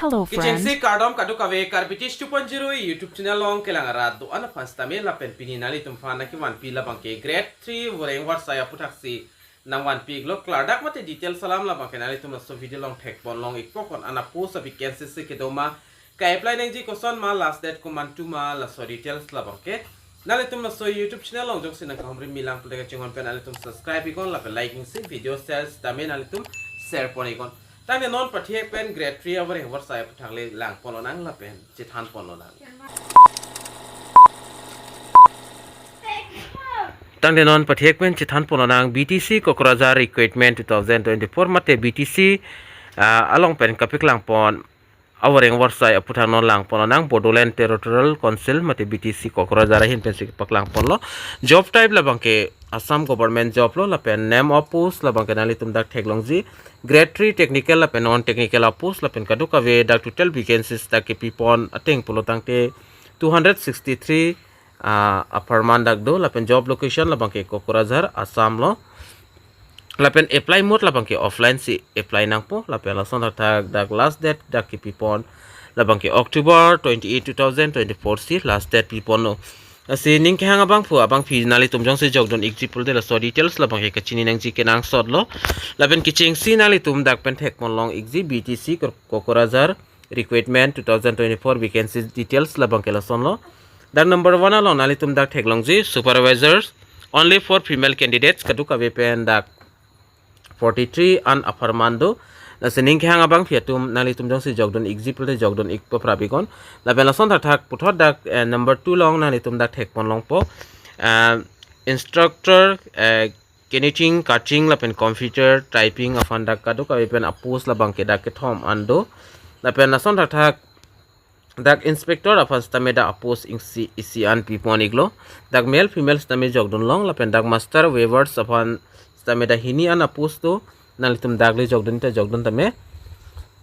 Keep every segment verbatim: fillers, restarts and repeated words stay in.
Hello, friend. Kechengsi kardom kadokave, Karbi Teach two point zero YouTube channel along kelang arat do-an aphan sitame lapen pini nanglitum aphan nangkevanpi labangke grade three voreng varsai aputhaksi nangvanpi-iklo. Klardak mate details alam labangke nanglitum laso video along thekpon long-ikpo, ko-an a-post a-vacancy si kedo ma, ka-apply nangji koson ma, last date komantu ma, laso details labangke nanglitum laso YouTube channel along jongsi nangkahumri milang pulote kachinghon pen nanglitum subscribe-iknon lapen like-iksi, video share sitame nanglitum share pon-iknon. Tangte non pathek pen grade three avoreng varsai aputhak le langpon lonang lapen chethanpon lonang. Tangte non pathek pen chethanpon lonang, B T C Kokrajhar Recruitment two thousand twenty-four mate B T C, ah, along pen kapaklangpon avoreng varsai aputhak non langpon lonang, Bodoland Territorial Council mate B T C Kokrajhar ahin pensi paklangponlo. Job type labangke Assam Government Job lo, lapen name of post labangke nanglitum dak theklongji, grade three technical lapen non technical a-post, lapen kadokave dak total vacancies dak kepipon ateng pulo tangte two hundred sixty-three, ah, apharman dak do, lapen job location labangke Kokrajhar, Assam lo. Lapen apply mode labangke offline si apply nangpo, lapen lason thakthak dak last date dak kepipon labangke October twenty-eight, two thousand twenty-four si last date piponlo. Lasi ning kehang abangphu abangphi nanglitum jongsi jokdun-ikji pulote laso details labangke kachini nangji kenangsotlo. Lapen kechengsi nanglitum dak pen thekpon long-ikji, B T C Kor-, Kokrajhar Recruitment two thousand twenty-four vacancy details labangke lasonlo. Dak number one along nanglitum dak theklongji, supervisors, only for female candidates, kadokave pen dak forty-three an apharman do. Lasi ning kehang abangphi atum nanglitum jongsi jokdun-ikji pulote jokdun-ik paprap-iknon. Lapen lason thakthak puthot dak, eh, number two along nanglitum dak thekpon longpo, eh, instructor, eh, knitting, cutting lapen computer typing aphan dak kadokave pen a-post labangke dak kethom an do. Lapen lason thakthak dak inspector aphan sitame dak a-post isi, isi an pipon-iklo. Dak male female sitame jokdun long, lapen dak master weavers aphan sitame dak hini an a-post do. Nanglitum dak le jokdun ta jokdun tame.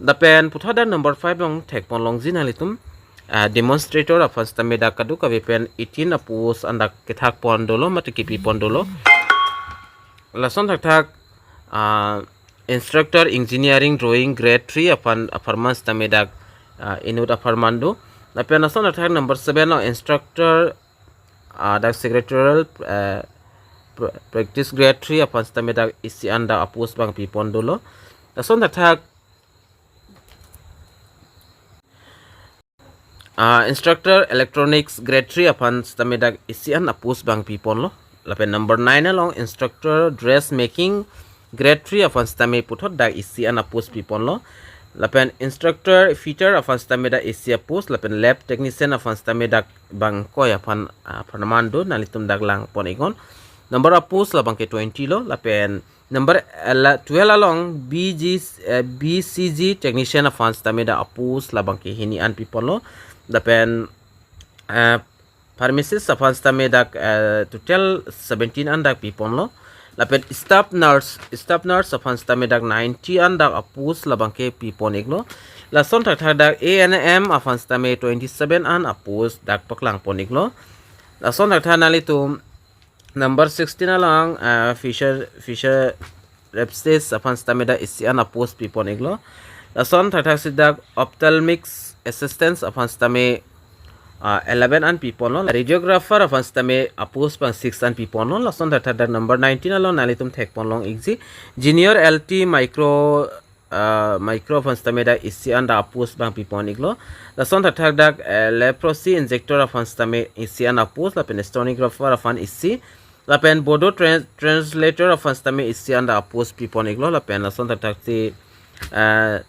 Lapen puthot dak number five along thekpon longji nanglitum, ah, demonstrator aphan sitame dak kadokave pen eighteen a-post an dak kethakpon dolo mate kepipon dolo. Lason thakthak, ah, instructor engineering drawing grade three aphan apharman sitame dak, ah, inut apharman do. Lapen lason thakthak number seven along instructor, ah, dak secretarial, eh, pra-, practice grade three aphan sitame dak isi an dak a-post abang pipon dolo. Lason thakthak, ah, instructor electronics grade three aphan sitame dak isi an a-post abang piponlo. Lapen number nine along instructor dressmaking grade three aphan sitame puthot dak isi an a-post piponlo. Lapen instructor fitter aphan sitame dak isi a-post, lapen lab technician aphan sitame dak bang ingkoi aphan, ah, apharman do, nanglitum dak langpon-iknon. Number a-post labangke twenty lo, lapen number, eh, la, twelve along B G, eh, B C G technician aphan sitame dak a-post labangke hini an piponlo. Lapen, eh, pharmacist aphan sitame dak, eh, total seventeen an dak piponlo. Lapen staff nurse, staff nurse aphan sitame dak ninety an dak a-post labangke pipon-iklo. Lason thakthak dak A N M aphan sitame twenty-seven an a-post dak paklangpon-iklo. Lason thakthak nanglitum number sixteen along, ah, fisher, fisher repsis aphan sitame dak isi an a-post pipon-iklo. Lason thakthak si dak ophthalmics assistants aphan sitame, ah, eleven an piponlo. Radiographer aphan sitame a-post abang six an piponlo. Lason thakthak dak number nineteen along nanglitum thekpon long-ikji, junior L T micro, ah, micro aphan sitame dak isi an dak a-post abang pipon-iklo. Lason thakthak dak, eh, leprosy injector aphan sitame isi an a-post, lapen sonographer aphan isi, lapen Bodo tran-, translator aphan sitame isi an dak a-post pipon-iklo. Lapen lason thakthak si, eh,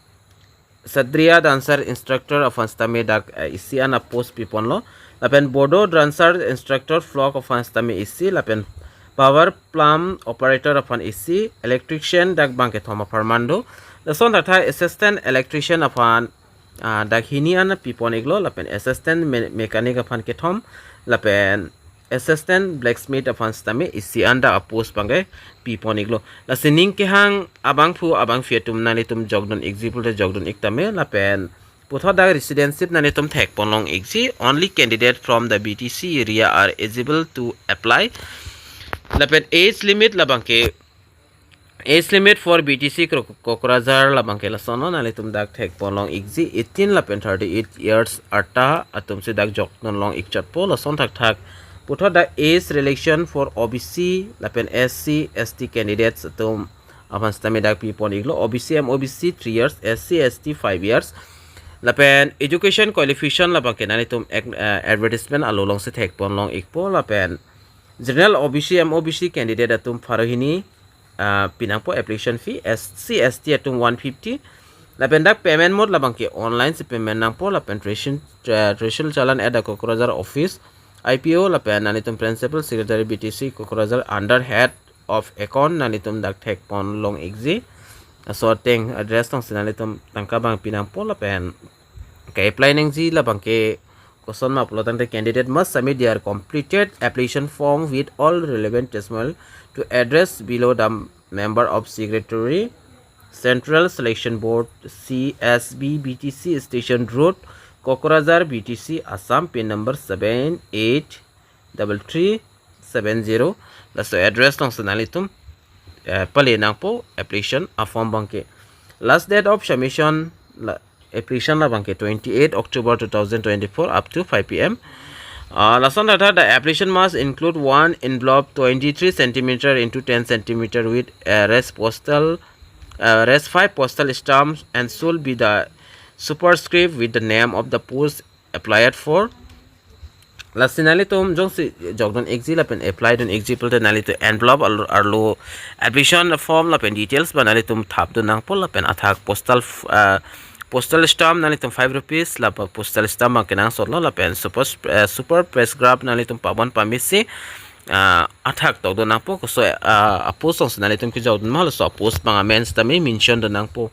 Sadriya dancer instructor aphan sitame dak, eh, isi an a-post piponlo. Lapen Bodo dancer instructor flock aphan sitame isi, lapen power plant operator aphan isi, electrician dak bang kethom apharman do. Lason thakthak assistant electrician aphan, ah, dak hini an pipon-iklo, lapen assistant me-, mechanic aphan kethom, lapen assistant blacksmith aphan sitame isi an dak a-post abangke pipon-iklo. Lasi ning kehang abangphu abangphi atum nanglitum jokdun-ikji pulote jokdun-ik tame, lapen puthot dak resident sheet nanglitum thekpon long-ikji, only candidate from the B T C area are eligible to apply. Lapen age limit labangke Age limit for B T C Kro-, Kokrajhar labang ke lasonlo, nanglitum dak thekpon long ikji, eighteen lapen thirty-eight years arta atum si dak jokdun long ikchotpo. Lason thakthak puthot dak age relaxation for O B C lapen S C S T candidates atum aphan sitame dak pipon iklo. O B C M O B C three years, S C S T five years. Lapen education qualification labang ke nanglitum ek-, eh, advertisement along si thekpon long ikpo. Lapen general O B C M O B C candidate atum pharo hini, ah, pinangpo application fee. S C S T atum one fifty. Lapen dak payment mode labang ke online si payment nangpo. Lapen treasury, eh, treasury challan at the Kokrajhar office, I P O, lapen nanglitum principal secretary B T C Kokrajhar under head of account nanglitum dak thekpon long ikji. Laso ateng address along si nanglitum tangka abang pinangpo. Lapen ke-apply nangji labang ke koson ma pulo tangte candidate must submit their completed application form with all relevant testimonial to address below the member of secretary, Central Selection Board, C S B, B T C Station Road, Kokrajhar, B T C, Assam, pin number seven eight double three seven zero. Laso address along si nanglitum, eh, pale nangpo application a-form abang ke. Last date of submission la, application labang ke twenty-eight October two thousand twenty-four up to five P M. Uh, lason thakthak, the application must include one envelope twenty-three centimeter into ten centimeter with a res postal, uh, res five postal stamp and should be the superscript with the name of the post applied for. Lasi nanglitum jongsi jokdun ikji lapen apply dun ikji pulote nanglitum envelope arlo, arlo application form lapen details abang nanglitum thapdun nangpo. Lapen athak postal f-, ah, postal stamp nanglitum five rupees, lapen postal stamp abang kenangsotlo, lapen super, eh, super prescribe nanglitum pabon pamisi, ah, athak tokdun nangpo, koso, ah, a-post along si nanglitum kejokdun ma, laso a-post abang amen sitame mention dun nangpo.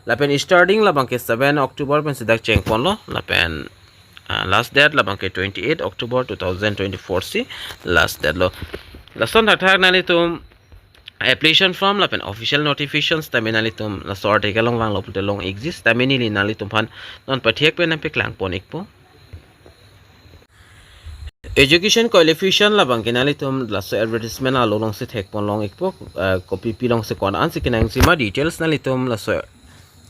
Lapen starting labang ke seven October pensi dak chengponlo, lapen, ah, last date labang ke twenty-eight October two thousand twenty-four si last date lo. Lason thakthak nanglitum application form lapen official notification sitame nanglitum laso article along vanglo pulote long ikji, sitame neli nanglitum aphan non pathek pen nangpaklang pon ikpo. Education qualification labang ke nanglitum laso advertisement along si thekpon long ikpo, eh, kopipi along si ko-an si kenangji ma details nanglitum laso,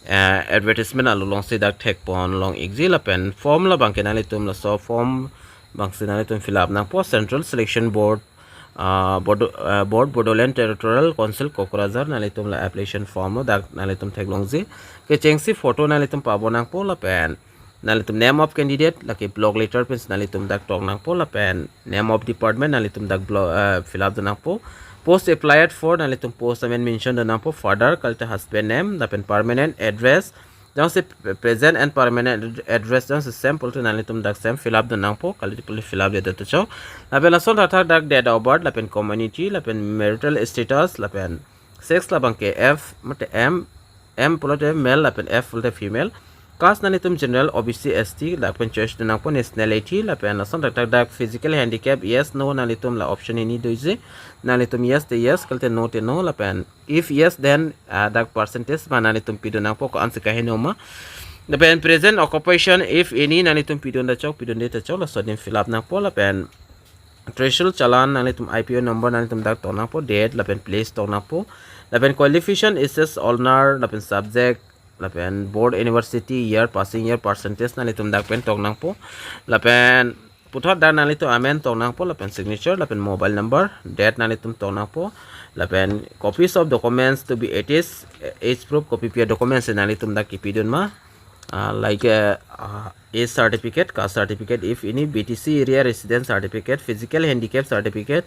eh, advertisement along si dak thekpon long ikji. Lapen form labang ke nanglitum laso form abang si nanglitum fill up nangpo. Central Selection Board, ah, Bodo-, ah, Board, Bodoland Territorial Council, Kokrajhar, nanglitum la application form lo, dak nanglitum theklongji. Kechengsi photo nanglitum pabon nangpo, lapen nanglitum name of candidate, lake block letter pensi nanglitum dak tok nangpo, lapen name of department nanglitum dak blo-, ah, fill up dun nangpo. Post applied for, nanglitum post amen mention dun nangpo, father kalite husband name, lapen permanent address, jongsi p-, present and permanent ad-, address jongsi same pulote nanglitum dak same fill up dun nangpo, kalite pule fill up det ta chok. Lapen lason thakthak dak date of birth, lapen community, lapen marital status, lapen sex labang ke F mate M, M pulote male, lapen F pulote female. Caste nanglitum general, O B C, S T, dak pen choice dun nangpo. Nationality, lapen lason thakthak dak physical handicap, yes, no, nanglitum la option hini doji. Nanglitum yes te yes, kalite no te no, lapen if yes, then, ah, dak percentage abang nanglitum pidun nangpo, ko-an si kaheno ma. Lapen present occupation, if any, nanglitum pidun ta chok, pidunde ta chok, laso adim fill up nangpo. Lapen treasury challan, nanglitum I P O number nanglitum dak tok nangpo, date lapen place tok nangpo. Lapen qualification, S S honor, lapen subject, lapen board, university, year, passing year, percentage nanglitum dak pen tok nangpo. Lapen puthot dak nanglitum amen tok nangpo, lapen signature, lapen mobile number, date nanglitum tok nangpo. Lapen copies of documents to be attached, age proof kopipi a-documents nanglitum dak kipidun ma, ah, like, eh, ah, age certificate, caste certificate, if any, B T C area resident certificate, physical handicap certificate,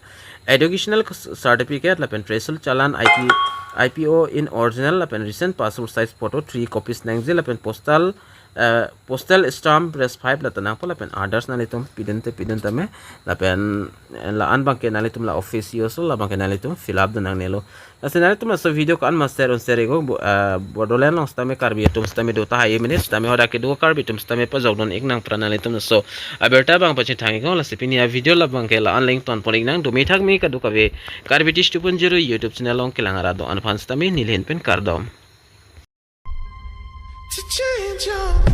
educational c-, certificate, lapen treasury challan, I P, I P O in original, lapen recent passport size photo three copies nangji, lapen postal, eh, postal stamp res five la ta nangpo, lapen others nanglitum pidun te pidun tame, lapen, eh, la-an abang ke nanglitum la office use lo, labang ke nanglitum fill up dun nangnelo. Lasi nanglitum laso video ko-an ma share un share iknon, bo-, ah, Bodoland along sitame Karbi atum sitame do tahai mene, sitame hadak kedo Karbi atum sitame pajokdun ik nang pra nanglitum laso abirta abang pachethang iknon. Lasi pini a-video labang ke la-an le ingtonpon ik nang, do methak me kadokave Karbi Tish two point zero YouTube channel along kelang arat do-an aphan sitame neli ahin pen kardom. To change your